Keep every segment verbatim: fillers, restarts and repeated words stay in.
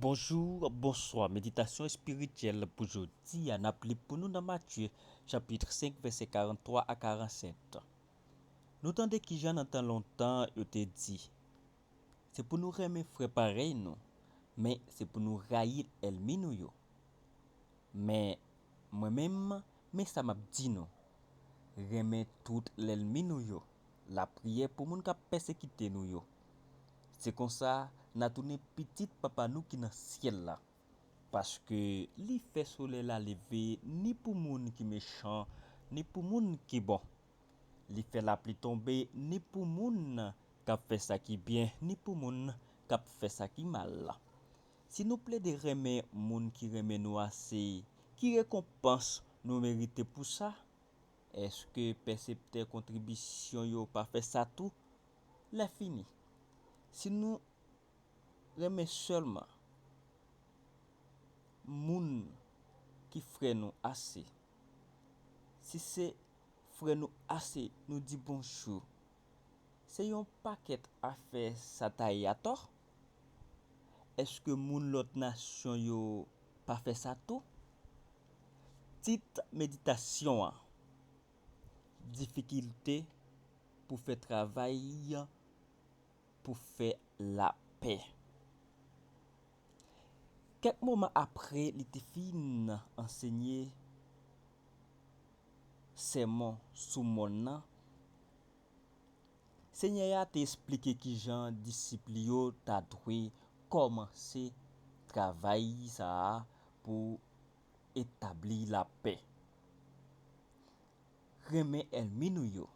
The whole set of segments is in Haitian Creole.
Bonjou, bonswa. Meditasyon espirityèl pou jodi a, n ap li pou nou nan Matye, chapit senk, vèsè karant twa a karant sèt. Nou tande kijan nan tan lontan yo te di, se pou nou renmen frè parèy nou, men se pou nou rayi ènmi nou yo. Men, mwen menm, men sa m ap di nou, renmen tout lènmi nou yo, lapriyè pou moun k ap pèsekite nou yo. Se konsa, n a tounen pitit Papa nou ki nan syèl la. Paske li fè solèy la leve ni pou moun ki mechan, ni pou moun ki bon. Li fè lapli tonbe ni pou moun k ap fè sa ki byen, ni pou moun k ap fè sa ki mal. Si nou plede renmen moun ki renmen nou ase, ki rekonpans nou merite pou sa? Èske pèseptè kontribisyon yo pa fè sa tou? Lèfini, si nou renmen sèlman moun ki frè nou ase, si se frè nou ase nou di bonjou, se yon pakèt afè sa ta ye atò? Èske moun lòt nasyon yo pa fè sa tou? Tit meditasyon an, difikilte pou fè travay pou fè lapè. Kèk moman apre li te fin ansenye sèmon sou mòn nan, Senyè a te esplike kijan disip li yo ta dwe kòmanse travay sa a pou etabli lapè. Renmen ènmi nou yo.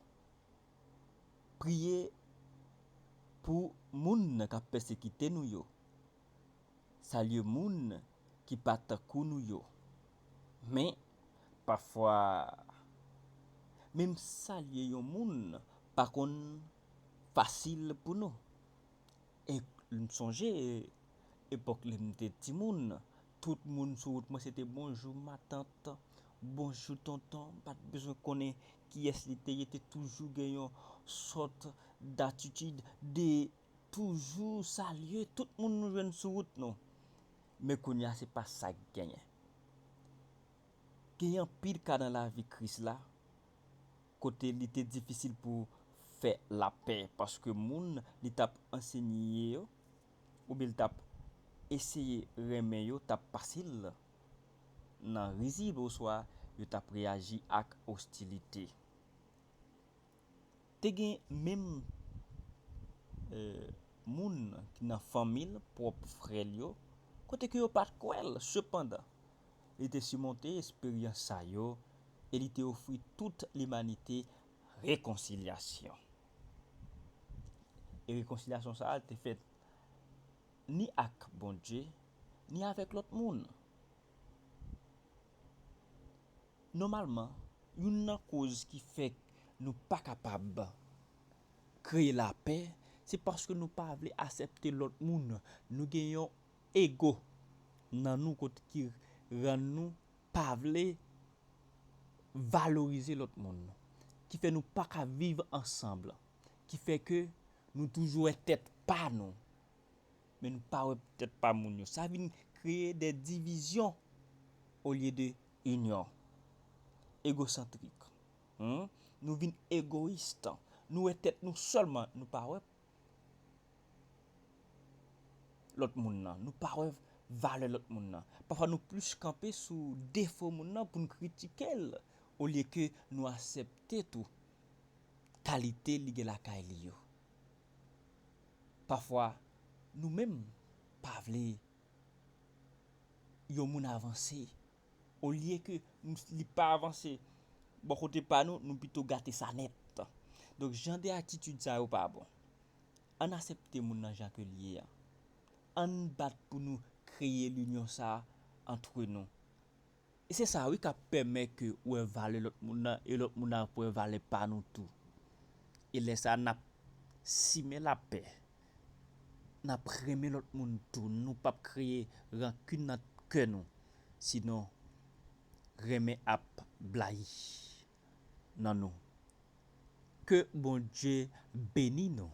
Priye pou moun k ap pèsekite nou yo. Salye moun ki pa tankou nou yo. Men, pafwa, menm salye yon moun pa konn fasil pou nou. E m sonje epòk lè m te timoun, tout moun sou wout mwen se te bonjou matant, bonjou tonton, m pa t bezwen konnen kiyès li te ye, te toujou gen yon sòt datitid de toujou salye tout moun nou jwenn sou wout nou. Men kounye a se pa sa k genyen. Genyen anpil ka nan lavi Kris la, kote li te difisil pou fè lapè, paske moun li t ap ansenye yo, oubyen li t ap eseye renmen yo, t ap pase l nan rizib, oswa yo t ap reyaji ak ostilite. Te gen menm, e, moun ki nan fanmi l, pwòp frè l yo, kote ke yo pa t kwè l. Sepandan, li te simonte esperyans sa yo e li te ofri tout limanite rekonsilyasyon. E rekonsilyasyon sa a te fèt ni ak Bondye, ni avèk lòt moun. Nòmalman, youn nan koz ki fè nou pa kapab kreye lapè, se paske nou pa vle aksepte lòt moun. Nou gen yon ego nan nou kot ki rann nou pa vle valorize lòt moun, ki fè nou pa ka viv ansanm, ki fè ke nou toujou wè tèt pa nou, men nou pa wè tèt pa moun yo. Sa vin kreye de divizyon olye de inyon. Egosantrik. Hmm? Nou vin egoyis. Nou wè tèt nou sèlman, nou pa wè lòt moun nan, nou pa wè valè lòt moun nan. Pafwa nou plis kanpe sou defo moun nan pou n kritike l, olye ke nou aksepte tou kalite li gen lakay li yo. Pafwa, nou menm pa vle yon moun avanse. Olye ke nou, li pa avanse bò kote pa nou, nou pito gate sa nèt. Donk, jan de atitid sa yo pa bon. Ann aksepte moun nan jan ke l ye a. Ann bat pou nou kreye linyon sa a antre nou. E se sa, wi, k ap pèmèt ke w wè valè lòt moun nan, e lòt moun nan ap wè valè pa nou tou. E lè sa a, n ap simen lapè. N ap renmen lòt moun tou. Nou p ap kreye rankin nan kè nou. Sinon, renmen ap blayi nan nou. Ke Bondye beni nou.